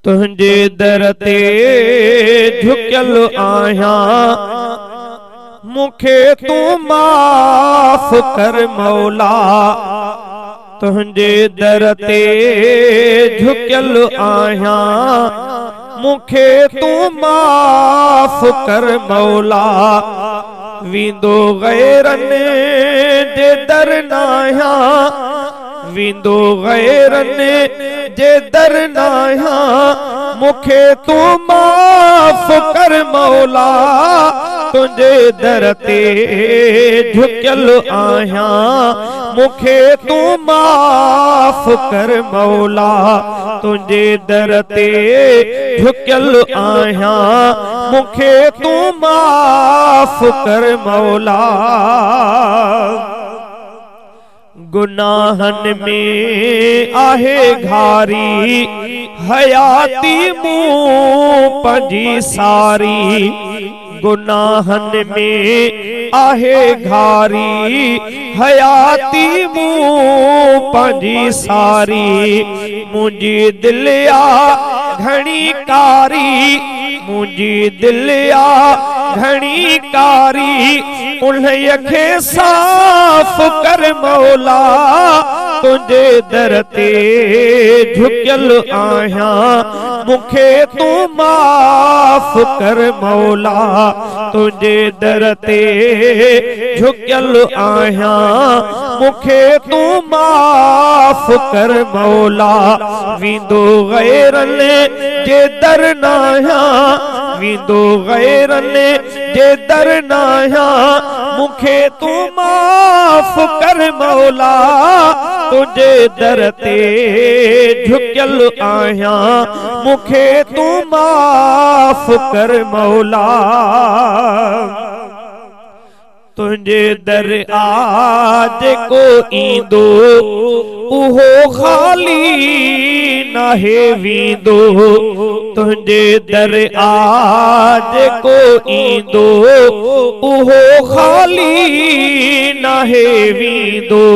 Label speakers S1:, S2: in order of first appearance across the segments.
S1: तुंहिंजे दर ते झुकियल आहियां, मूंखे तूं माफ़ कर मौला। तुंहिंजे दर ते झुकियल आहियां, मूंखे तूं माफ़ कर मौला। वेंदो ग़ैरनि जे दर नाहियां, वेंदो ग़ैरनि जे दर नाहियां, मूंखे तूं माफ़ कर मौला। तुंहिंजे दर ते झुकियल आहियां, मूंखे तूं माफ़ कर मौला। तुंहिंजे दर ते झुकियल आहियां, मूंखे तूं माफ़ कर मौला। गुनाहनि में आहे घारी, हयाती मूं पंहिंजी सारी। गुनाहनि में आहे घारी, हयाती मूं पंहिंजी सारी। मुंहिंजी दिलि आ घणी कारी, मुंहिंजी दिलि आ घणी कारी, उन्हीअ खे साफ़ कर मौला। तुंहिंजे दर ते झुकियल आहियां, मूंखे तूं माफ़ कर मौला। तुंहिंजे दर ते झुकियल आहियां, मूंखे तूं माफ़ कर मौला। वेंदो ग़ैरनि जे दर नाहियां, वेंदो ग़ैरनि जे दर नाहियां, मूंखे तूं माफ़ कर मौला। तुंहिंजे दर ते झुकियल आहियां, मूंखे तूं माफ़ कर मौला। तुंहिंजे दर आ जेको ईंदो, उहो ख़ाली नाहे वेंदो। तुंहिंजे दर आ जेको ईंदो, उहो ख़ाली नाहे वेंदो।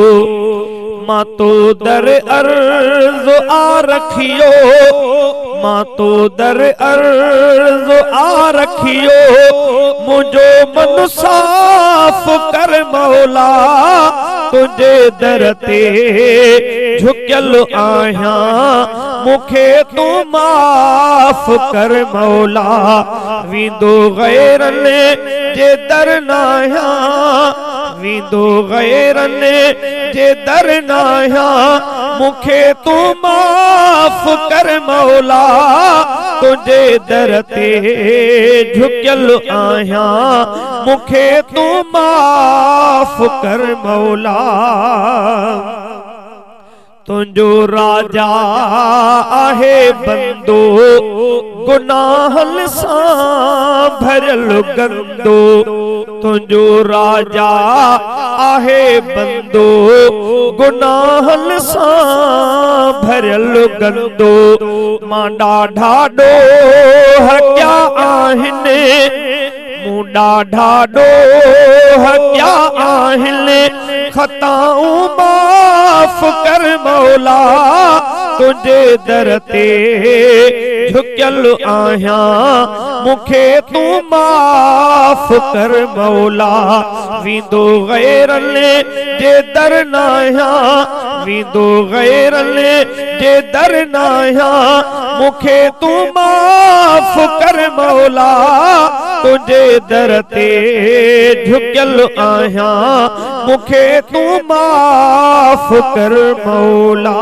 S1: मां तो दर अर्ज़ आ रखियो, मां तो दर अर्ज़ आ रखियो, मुंहिंजो मन साफ़ कर मौला। तुंहिंजे दर ते झुकियल आहियां, मूंखे तूं माफ़ कर मौला। वेंदो ग़ैरनि जे दर नाहियां, वेंदो ग़ैरनि जे दर नाहियां, मूंखे तूं माफ़ कर मौला। तुंहिंजे दर ते झुकियल आहियां, मूंखे तूं माफ़ कर मौला। तुंहिंजो राजा आहे बंदो, गुनाहनि सां भरियल गंदो। तुंहिंजो राजा आहे बंदो, गुनाहनि सां भरियल गंदो। मां ॾाढा ॾोह कया आहिनि, मूं ॾाढा ॾोह कया आहिनि, ख़ताऊं माफ़ कर मौला। तुंहिंजे दर ते झुकियल आहियां, मूंखे तूं माफ़ कर मौला। वेंदो ग़ैरनि जे दर नाहियां, वेंदो ग़ैरनि जे दर नाहियां, मूंखे तूं माफ़ कर मौला। तुंहिंजे दर ते झुकियल आहियां, मूंखे तूं माफ़ कर मौला।